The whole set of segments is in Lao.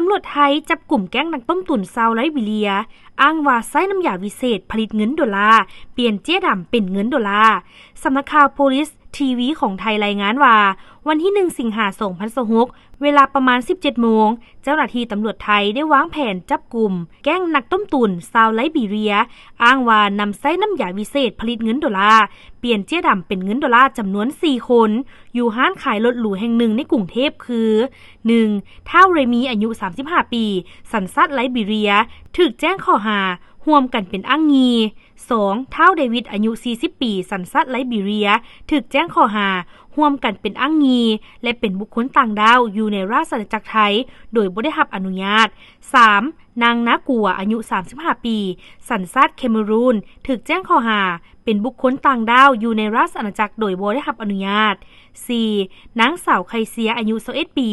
ຕຳຫຼວດໄທຈັບກຸມແກ້ງນັກຕົ້ມຕຸ໋ນຊາວໄລບີເຣຍ ອ້າງວ່າໃຊ້ນ້ຳຢາວິເສດຜະລິດເງິນໂດລາ ປ່ຽນເຈ້ຍດຳເປັນເງິນໂດລາ. ສຳນັກຂ່າວ Police TV ຂອງໄທລາຍງານວ່າ ວັນທີໜຶ່ງ ສິງຫາ ສອງພັນຊາວຫົກ ເວລາປະມານ ສິບເຈັດໂມງ ເຈົ້າໜ້າທີ່ຕຳຫຼວດໄທໄດ້ວາງແຜນຈັບກຸມແກ້ງນັກຕົ້ມຕຸ໋ນຊາວໄລບີເຣຍ ອ້າງວ່ານຳໃຊ້ນ້ຳຢາວິເສດຜະລິດເງິນໂດລາ ປ່ຽນເຈ້ຍດຳເປັນເງິນໂດລາຈຳນວນສີ່ຄົນ ຢູ່ຮ້ານຂາຍລົດຫຼູແຫ່ງໜຶ່ງໃນກຸງເທບຄື ໜຶ່ງ ທ້າວ ເຣມີ ອາຍຸ ສາມສິບຫ້າປີ ສັນຊາດໄລບີເຣຍ ຖືກແຈ້ງຂໍ້ຫາຮ່ວມກັນເປັນອ້າງຍີ່, ສອງ ທ້າວ ເດວິດ ອາຍຸ ສີ່ສິບປີ ສັນຊາດໄລບີເຣຍ ຖືກແຈ້ງຂໍ້ຫາຮ່ວມກັນເປັນອ້າງຍີ່ ແລະ ເປັນບຸກຄົນຕ່າງດ້າວຢູ່ໃນລາຊະອານາຈັກໄທ ໂດຍບໍ່ໄດ້ຮັບອະນຸຍາດ, ສາມ ນາງ ນາກົວ ອາຍຸ ສາມສິບຫ້າປີ ສັນຊາດເຄເມຣູນ ຖືກແຈ້ງຂໍ້ຫາເປັນບຸກຄົນຕ່າງດ້າວຢູ່ໃນລາຊະອານາຈັກໂດຍບໍ່ໄດ້ຮັບອະນຸຍາດ, ສີ່ ນາງສາວ ໄຄເຊຍ ອາຍຸ ຊາວເອັດປີ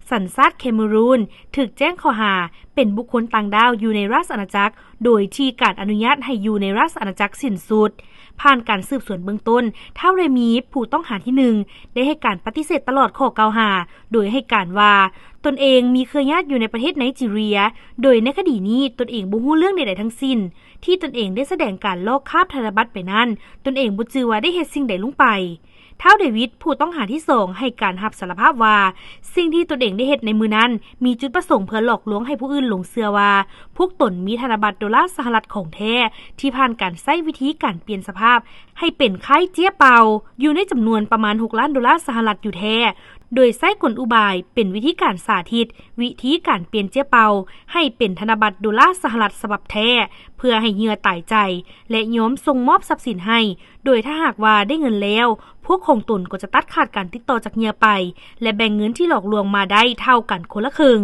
ສັນຊາດເຄເມຣູນ ຖືກແຈ້ງຂໍ້ຫາເປັນບຸກຄົນຕ່າງດ້າວຢູ່ໃນລາຊະອານາຈັກ ໂດຍທີ່ການອະນຸຍາດໃຫ້ຢູ່ໃນລາຊະອານາຈັກສິ້ນສຸດ. ຜ່ານການສືບສວນເບື້ອງຕົ້ນ, ທ້າວ ເຣມີ ຜູ້ຕ້ອງຫາທີໜຶ່ງ ໄດ້ໃຫ້ການປະຕິເສດຕະຫຼອດຂໍ້ກ່າວຫາ ໂດຍໃຫ້ການວ່າ ຕົນເອງມີເຄືອຍາດຢູ່ໃນປະເທດໄນຈີເຣຍ ໂດຍໃນຄະດີນີ້ຕົນເອງບໍ່ຮູ້ເລື່ອງໃດໆທັງສິ້ນ. ທີ່ຕົນເອງໄດ້ສະແດງການລອກຄາບທະນະບັດໄປນັ້ນ, ຕົນເອງບໍ່ຈື່ວ່າໄດ້ເຮັດສິ່ງໃດລົງໄປ. ທ້າວ ເດວິດ ຜູ້ຕ້ອງຫາທີສອງ ໃຫ້ການຮັບສາລະພາບວ່າ ສິ່ງທີ່ຕົນເອງໄດ້ເຮັດໃນມື້ນັ້ນ ມີຈຸດປະສົງເພື່ອຫຼອກລວງໃຫ້ຜູ້ອື່ນຫຼົງເຊື່ອວ່າ ພວກຕົນມີທະນະບັດໂດລາສະຫະລັດຂອງແທ້ ທີ່ຜ່ານການໃຊ້ວິທີການປ່ຽນສະພາບໃຫ້ເປັນຄ້າຍເຈ້ຍເປົ່າ ຢູ່ໃນຈຳນວນປະມານຫົກລ້ານໂດລາສະຫະລັດຢູ່ແທ້, ໂດຍໃຊ້ກົນອຸບາຍເປັນວິທີການສາທິດ ວິທີການປ່ຽນເຈ້ຍເປົ່າໃຫ້ເປັນທະນະບັດໂດລາສະຫະລັດສະບັບແທ້ ເພື່ອໃຫ້ເຫຍື່ອຕາຍໃຈ ແລະ ຍອມສົ່ງມອບຊັບສິນໃຫ້, ໂດຍຖ້າຫາກວ່າໄດ້ເງິນແລ້ວ, ພວກຂອງຕົນກໍຈະຕັດຂາດການຕິດຕໍ່ຈາກເຫຍື່ອໄປ ແລະ ແບ່ງເງິນທີ່ຫຼອກລວງມາໄດ້ເທົ່າກັນຄົນລະເຄິ່ງ.